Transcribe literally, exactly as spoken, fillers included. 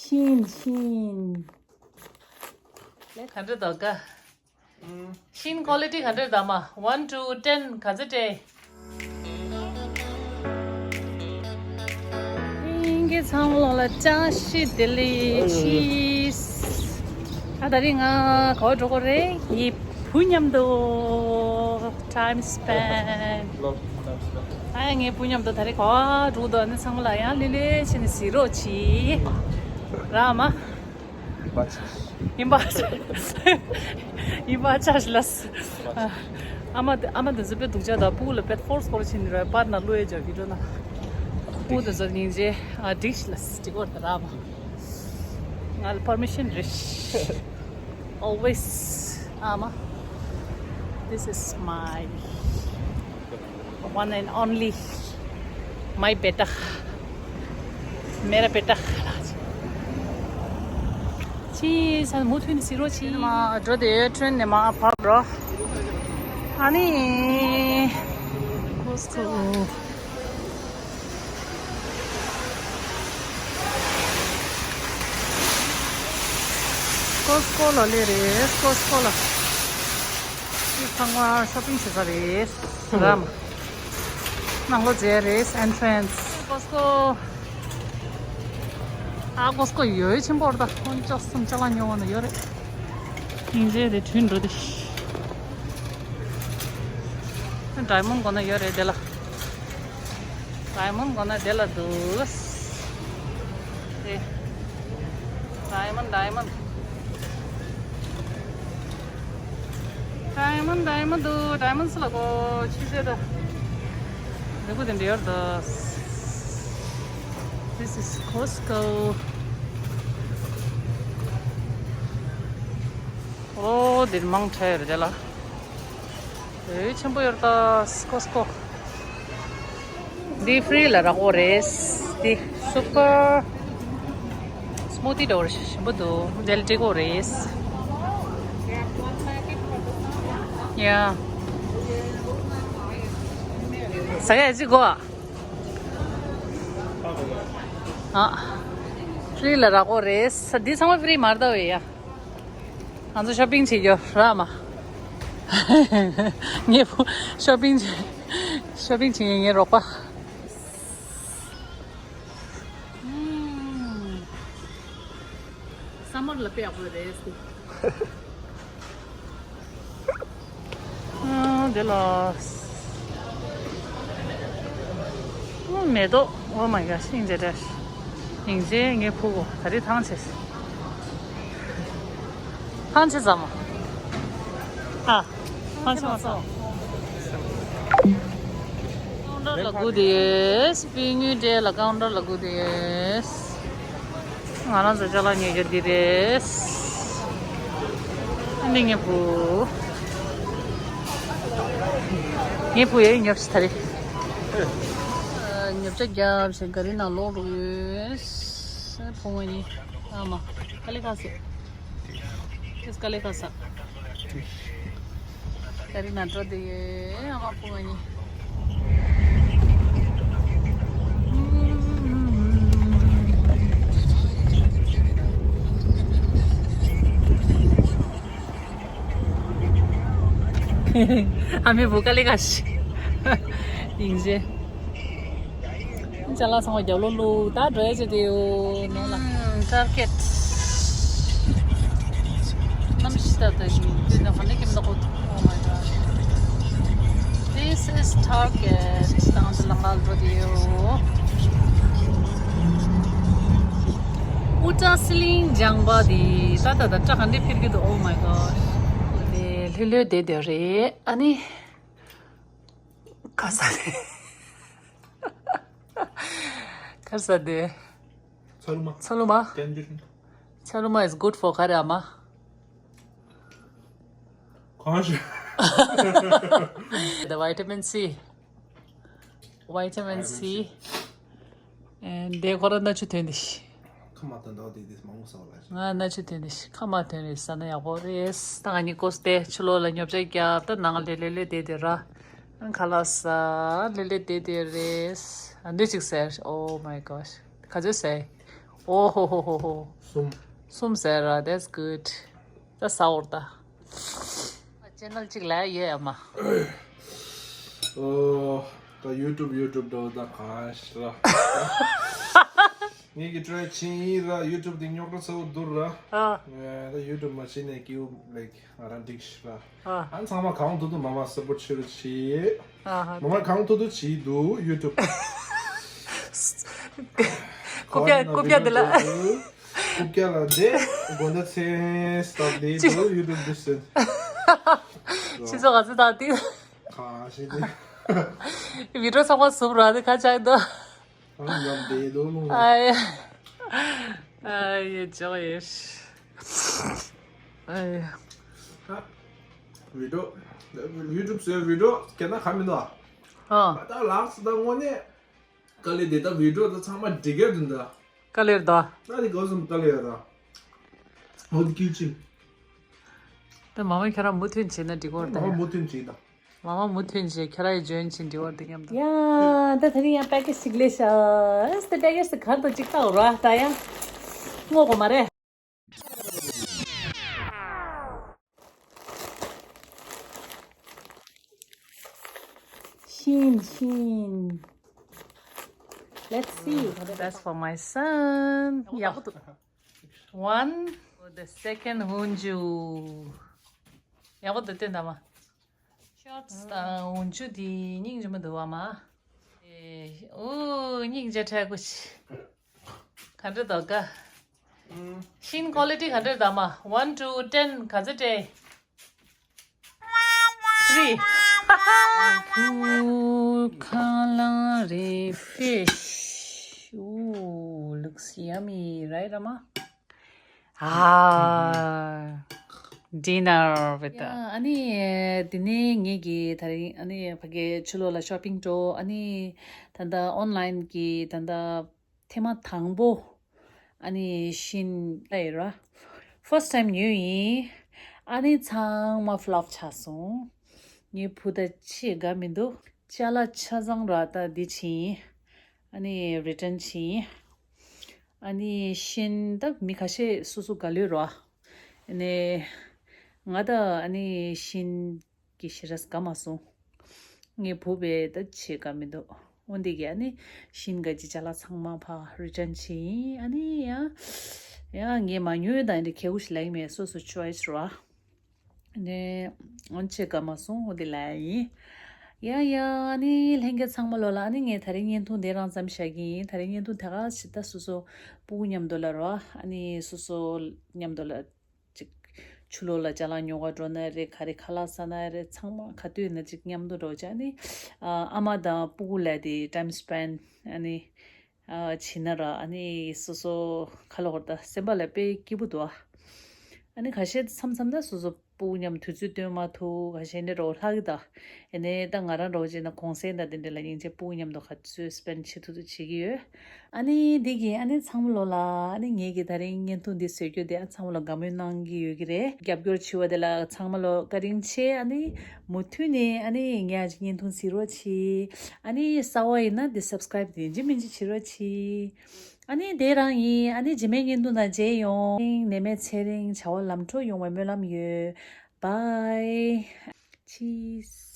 ཤིན་ཤིན། ལས་ག་འདྲ་འདུག་ག་ཤིན་ཀོ་ལི་ཊི་ག་འདྲ་འདུག་མ། one to ten ག་ཚོད་སྤྲད། ཨིང་གེ་ཚང་མ་ལ་བཀྲ་ཤིས་བདེ་ལེགས། ཤིས། ད་ད་རིང་ང་ག་པར་འགྲོ་གི་རེད། ངའི་བུ་མཉམ་དུ་time spend། ཨ་ངའི་བུ་མཉམ་དུ་ད་རིང་ག་པར་འགྲོ་འདུག་ཨ་ནི་ཚང་མ་ལ་ཡང་ལྷོད་ལྷོད་བྱས་ནས་གཟིགས་རོགས་གྱིས། ར་མ། ཡིན་པ། ཡིན་པ་ཅག་ལ། ཨ་མ་ཨ་མ་དེ་ཚོ་དཔེ་སྡུག་ཅག་དང་སྤུ་གུ་ལ་དཔེ་ཧྥོར་སི་སྐོར་ཕྱིན་རེད། པར་ན་བླུ་ཡོད་ཅག་བི་ཌིའོ་ན། སྤུ་གུ་དེ་ཚོ་སྙིང་རྗེ། ཨ་འགྲིག་ལ་འགྲིག་གོ་ར་མ། ང་ལ་པར་མི་ཤན་རེད། Always. ཨ་མ། This is my one and only, my beta, मेरा बेटा। ཅི་ས་མུ་མཐུད་ནས་གཟིགས་རོགས་གྱིས། མ་འགྲོ་དེ་ཊེན་ནས་མ་བབས་རོ། ཨ་ནི། ཀོ་སི་ཀོ། ཀོ་སི་ཀོ་ལ་སླེབས་རེད། ཀོ་སི་ཀོ་ལ། འདི་ཚང་མ་ཤོ་པིང་བྱེད་ས་རེད། ར་མ། ནང་ལོགས་མཇལ་རེད། ཨེན་ཊི་རན་སི། ཀོ་སི་ཀོ། ཨ་ཀོ་སི་ཀོ་ཡོད་ཆེན་པོ་རེད་ད། ཁོང་ཅག་གསུམ་ཅ་ལག་ཉོ་བ་ན་ཡོད་རེད། སྙིང་རྗེ་རེད། དུས་འགྲོ་དེ། ཌའི་མོན་ཌི་དགོས་ན་ཡོད་རེད་དེ་ལ། ཌའི་མོན་ཌི་དགོས་ན་དེ་ལ་འདུག་དེ། ཌའི་མོན་ཌི། ཌའི་མོན་ཌི། ཌའི་མོན་ཌི། ཌའི་མོན་ཌི་འདུག་ཌའི་མོན་ཌི་ལ་གོ་ཆི་ཟེར་ད། འདི་གུ་དེ་འདྲ་ཡོད་ད། This is Costco. ཨོ་འདིར་མང་ཆེ་ཡོད་རེད་དེ་ལ། ཨེ་ཆེན་པོ་ཡོད་ད། ཀོ་སི་ཀོ། འདི་ཧྥི་རི་ལ་རག་གོ་རེད། འདི་སུ་པར་སྨུ་ཏི་འདྲ་བོ་ཞིམ་པོ་འདུག་འདི་ལ་སྤྲད་གོ་རེད། ཡ། ཟ་ག་ཡ་ཅི་གོ་ཨ། ཧྥི་རི་ལ་རག་གོ་རེད། འདི་ཚང་མ་ཧྥི་རི་མ་རེད་ད་ཝེ་ཡ། ང་ཚོ་ཤོ་པིང་བྱེད་རྒྱུ་ར་མ། ངས་བུ་ཤོ་པིང་བྱེད། ཤོ་པིང་བྱེད་ངས་ངའི་རོགས་པ། ཨུམ། སམ་མར་ལ་དཔེ་ཡག་པོ་རེད། ཨ་འདི་ལ། ཨ་མེ་ཏོག་ཨོ་མའི་ག་ཤིང་རྗེ་རེད། སྙིང་རྗེ་ངའི་ཕྲུ་གུ་ད་རེས་ཐང་ཆད། ཐང་ཆད་ཙམ་མ། ཨ། ཐང་ཆད་མ་སོང་། ཀའུན་ཊར་ལ་སྒུག་བསྡད་ཡོད། པི་ཉུའི་ཌེ་ལ་ཀའུན་ཊར་ལ་སྒུག་བསྡད་ཡོད། ང་རང་ཚོ་ཅ་ལག་ཉོ་རྒྱུ་འདི་རེད། ཨ་ནི་ངའི་བུ། ངའི་བུ་ཡའི་ཉོབ་ཤི་ཐ་རེ། ཉོ་ཆ་རྒྱབ་བྱས་ག་རི་ནང་ལོག་འགྲོ་ཡོད། བུ་ང་གཉིས། ཨ་མ། ཀ་ལི་ཁ་སེ། ཁྱེད་ཀ་ལི་ཁ་ས། ཀ་རི་ན་འགྲོ་དེ་ཨ་མ་བུ་ང་གཉིས། ཨ་མའི་བུ་ཀ་ལི་ཁ་ཤི། ཡིན་ཟེ། ཅ་ལག་ཚང་མ་རྒྱབ་ལོག་བླུགས། ད་འགྲོ་ཡ་ཆེ་དེ་ཡོད་ནོ་ལ། ཨུམ། ཊར་གེཊ། གནམ་གཤིས་ད་ལྟ་ཡིན་དུས་ནི་ཧ་ལས་ཀྱི་མདོག་པོ། Oh my god. This is Target. དང་དུ་ལ་ང་འགྲོ་དེ་ཡོད། ཨུ་ཏྲ་སི་ལིང་ལྗང་པ་དེ་ད་ད་ད་སྐྲ་ག་འདྲས་འཕེར་གྱི་འདུག Oh my god. དེ་ལྷོད་ལྷོད་བསྡད་བསྡད་རེད། ཨ་ནི། ཁ་ས་རེད། ཁ་ས་དེ། ཚ་ལུ་མ། ཚ་ལུ་མ། ཏན་ཏན། ཚ་ལུ་མ is good for ག་རེ་ཨ་མ། གང་ཞིག The vitamin C. Vitamin C. And དེ་ཁོ་ར་སྣ་ཆུ་ཐོན་དེ་ཤི། ཁ་མ་ཐོན་ད་དེ་དེ་མང་པོ་ཟ་བ་ལ་ཤི། ང་སྣ་ཆུ་ཐོན་དེ་ཤི། ཁ་མ་ཐོན་རེད་ཟ་ན་ཡག་པོ་རེད། ད་ང་གཉིས་ཀོ་སྟེ་ཕྱི་ལོགས་ལ་ཉོ་ཆ་རྒྱབ། ད་ནང་ལེ་ལེ་ལེ་བསྡད་དེ་ར། ཁ་ལག་ཟ། ལེ་ལེ་བསྡད་དེ་རེད། འདི་ཅིག་ཟེར། Oh my gosh. ག་ཚོད་ཟེར། ཨོ་ཧོ་ཧོ་ཧོ་ཧོ། གསུམ། གསུམ་ཟེར་ར། That's good. ད་ཟ་འོར་ད། ཅེ་ནལ་གཅིག་ལ་ཡོད་ཡ་མ། ཨོ། ད་ཡུ་ཊུབ་ཡུ་ཊུབ་འགྲོ་ད་གང་ཤི་ར། ངེད་ཀྱི་ཊི་རའེ་ཕྱིན་ཡིན་ར། ཡུ་ཊུབ་དེ་རྙོག་དྲ་ཚ་བོ་འདུག་ར། ཨ། ད་ཡུ་ཊུབ་མ་ཕྱིན་ནས་ཀྱིའུ་ལེག་ང་རང་འགྲིག་ཤི་ར། ཨ། ཨ་ཚང་མ་གང་ཐུབ་ཐུབ་མ་མ་སབ་པོར་ཊི་བྱེད་རོགས་བྱེད། ཨ་ཧ། མ་མ་གང་ཐུབ་ཐུབ་བྱེད་འདུག་ཡུ་ཊུབ། རྐུབ་བཀྱག་རྐུབ་བཀྱག་འདི་ལ། རྐུབ་བཀྱག་ལ་འདི་དགོང་དག་མཚན་སྟབས་བདེ་འདུག་ཡུ་ཊུབ་འདི་ཟེར། སྤྱི་ཚོགས་ག་ཚོད་དང་དེ། གང་ཤེས་ཏེ། བི་ཌིའོ་ཚང་མ་ཟུབ་ར་དེ་ཁ་ཆག་འདུག་ཨ་ཡ། ཨ་ཡ། ཅོག་ཡེ། ཨ་ཡ། བི་ཌིའོ། ཡུ་ཊུབ་ཟེར་བི་ཌིའོ་སྐད་ན་ག་མི་འདུག་ཨ། ད་ལགས་སོ་ད་དངོས་གནས། དཀའ་ལས་དེ་ད་བི་ཌིའོ་ད་ཚང་མ་འགྲིག་གི་འདུག་ད། དཀའ་ལས་རེད་ད། ད་ནི་གོ་སོང་དཀའ་ལས་ཡོད་ད། ཧོ་དི་ཀིའུ་ཅིན། ད་མ་མ་ཁྱོད་རང་མུ་མཐུད་བྱས་ན་འགྲིག་གོ་ད། མ་མ་མུ་མཐུད་བྱས་ད། མ་མ་མུ་མཐུད་བྱས་ཁྱོད་རང་ཡི་ཇོ་ཡིན་ཕྱིན་འགྲིག་གོ་ད་མཉམ་དུ། ཡ། ད་དེ་རིང་ཡང་པེ་ཀེ་ཇི་ཞིག་ལས་ཤག་ཨེ་ད་པེ་ཀེ་ཇི་དེ་གར་དུ་ཅིག་བཏགས་ར་ད་ཡང་། སྔོ་གོ་མ་རེད། ཤིན་ཤིན། Let's see. That's for my son. ཡག་པོ་འདུག One. The second ཧུན་ཇུ། ཡག་པོ་འདུག་སྟོན་དང་མ། Shorts དང་ཧུན་ཇུ་དེ་སྙིང་རྗེ་མོ་འདུག་བ་མ། ཨེ། ཨོ། སྙིང་རྗེ་ཁྲལ་གོ་ཆི། ག་འདྲ་འདུག་ག་ཤིན་ཀོ་ལི་ཊི་ག་འདྲ་འདུག་མ། One to ten ག་ཚོད་སྤྲད། Three. Ooh, kalari fish. Ooh, looks yummy, right, Rama? Ah, dinner with the. ཡ། ཨ་ནི་དེ་ནས་ངེད་ཀྱིས་དེ་རིང་ཨ་ནི་ཕ་གིའི་ཕྱི་ལོགས་ལ་ཤོ་པིང་འགྲོ། ཨ་ནི་ད་ལྟ་ཨོན་ལའིན་གྱི་ད་ལྟ་ཐེངས་མ་དང་པོ། ཨ་ནི་ཤིན་ལ་ཡོད་ར། First time ཉོས་ཡིན། ཨ་ནི་ཚང་མ་ཕློབ་ཆགས་སོང་། ངའི་བུ་ད་ཆེས་དགའ་མི་འདུག་ཅ་ལག་ཆ་ཚང་ར་ད་འདི་ཕྱིན། ཨ་ནི་རི་ཊན་ཕྱིན། ཨ་ནི་ཤིན་ད་མི་ཁ་ཤས་སོ་སོ་དགའ་ལོས་ར། ཨ་ནི་ང་ད་ཨ་ནི་ཤིན་གི་ཞེ་དྲག་དགའ་མ་སོང་། ངའི་བུ་བས་ད་ཆེས་དགའ་མི་འདུག་འོན་ཏེ་གི་ཨ་ནི་ཤིན་ག་ཅི་ཅ་ལག་ཚང་མ་ཕ་རི་ཊན་ཕྱིན། ཨ་ནི་ཡ་ཡ་ངས་མ་ཉོས་དང་འདི་གལ་གུ་ཞིག་ལ་ཡིན་མེད་སོ་སོ་ཆོའི་སི་ར། ཨ་ནི་འོན་ཆེས་དགའ་མ་སོང་འོ་དེ་ལ་ཡིན། ཡ་ཡ་ཨ་ནི་ལྷན་རྒྱས་ཚང་མ་ལོ་ལ་ཨ་ནི་ངས་དེ་རིང་བརྙན་ཐུང་དེ་རང་ཙམ་བཞག་གི་ཡིན། དེ་རིང་བརྙན་ཐུང་དེ་ག་ཞིག་ད་སོ་སོ་སྤུ་གུ་མཉམ་དུ་ལ་ར། ཨ་ནི་སོ་སོ་མཉམ་དུ་ལ། ཅིག་ཆུ་ལོག་ལ་ཅ་ལག་ཉོ་ག་འགྲོ་ན་རེད། ག་རེ་ཁ་ལག་ཟ་ན་རེད། ཚང་མ་ག་དུས་ཡིན་ན་ཅིག་མཉམ་དུ་འགྲོ་བྱས་ནི། ཨ་ཨ་མ་དང་སྤུ་གུ་ལ་དེ་time spend ཨ་ནི་ཨ་བྱེད་ན་ར། ཨ་ནི་སོ་སོ་ཁ་ལོག་ད་སེམས་པ་ལ་དཔེ་སྐྱིད་པོ་འདུག་ཨ་ནི་ཁ་ཤས་མཚམས་མཚམས་ད་སོ་སོ་སྤུ་གུ་མཉམ་དུས་ཚོད་སྟོན་མ་ཐུབ། ཁ་ཤས་ནི་རོ་ལྷག་གི་ད། ཨ་ནི་ད་ང་རང་འགྲོ་བྱས་ན་གུང་སེང་ད་དེ་འདྲ་ལ་སྙིང་རྗེ་སྤུ་གུ་མཉམ་དུ་ག་ཚོད་སྤེན་བྱེད་ཐུབ་ཐུབ་བྱེད་ཀྱི་ཡོད། ཨ་ནི་འདི་གི་ཨ་ནི་ཚང་མ་ལོ་ལ་ཨ་ནི་ངེད་ཀྱི་དེ་རིང་བརྙན་ཐུང་འདི་བཟོས་རྒྱུ་དེ་ཨ་ཚང་མ་ལོ་དགའ་མོས་གནང་གི་ཡོད་ཀྱི་རེད། རྒྱབ་སྐྱོར་བྱས་པ་དེ་ལ་ཚང་མ་ལོ་བཀའ་དྲིན་ཆེ། ཨ་ནི་མུ་མཐུད་ནས་ཨ་ནི་ངས་ཨ་ཅིག་བརྙན་ཐུང་གཟིགས་རོགས་གྱིས། ཨ་ནི་གསར་པ་ཡིན་ན་འདི་སབ་སི་ཀ་རའིབ་དེ་ཡིན་གཅིག་མིན་གཅིག་བྱེད་རོགས་གྱིས། ཨ་ནི་དེ་རང་ཡིན། ཨ་ནི་རྗེས་མའི་བརྙན་ཐུང་དང་མཇལ་ཡོང་། ནད་མེད་ཚེ་རིང་བྱ་བ་ལམ་འགྲོ་ཡོང་བའི་སྨོན་ལམ་ཡོད། Bye. Cheese.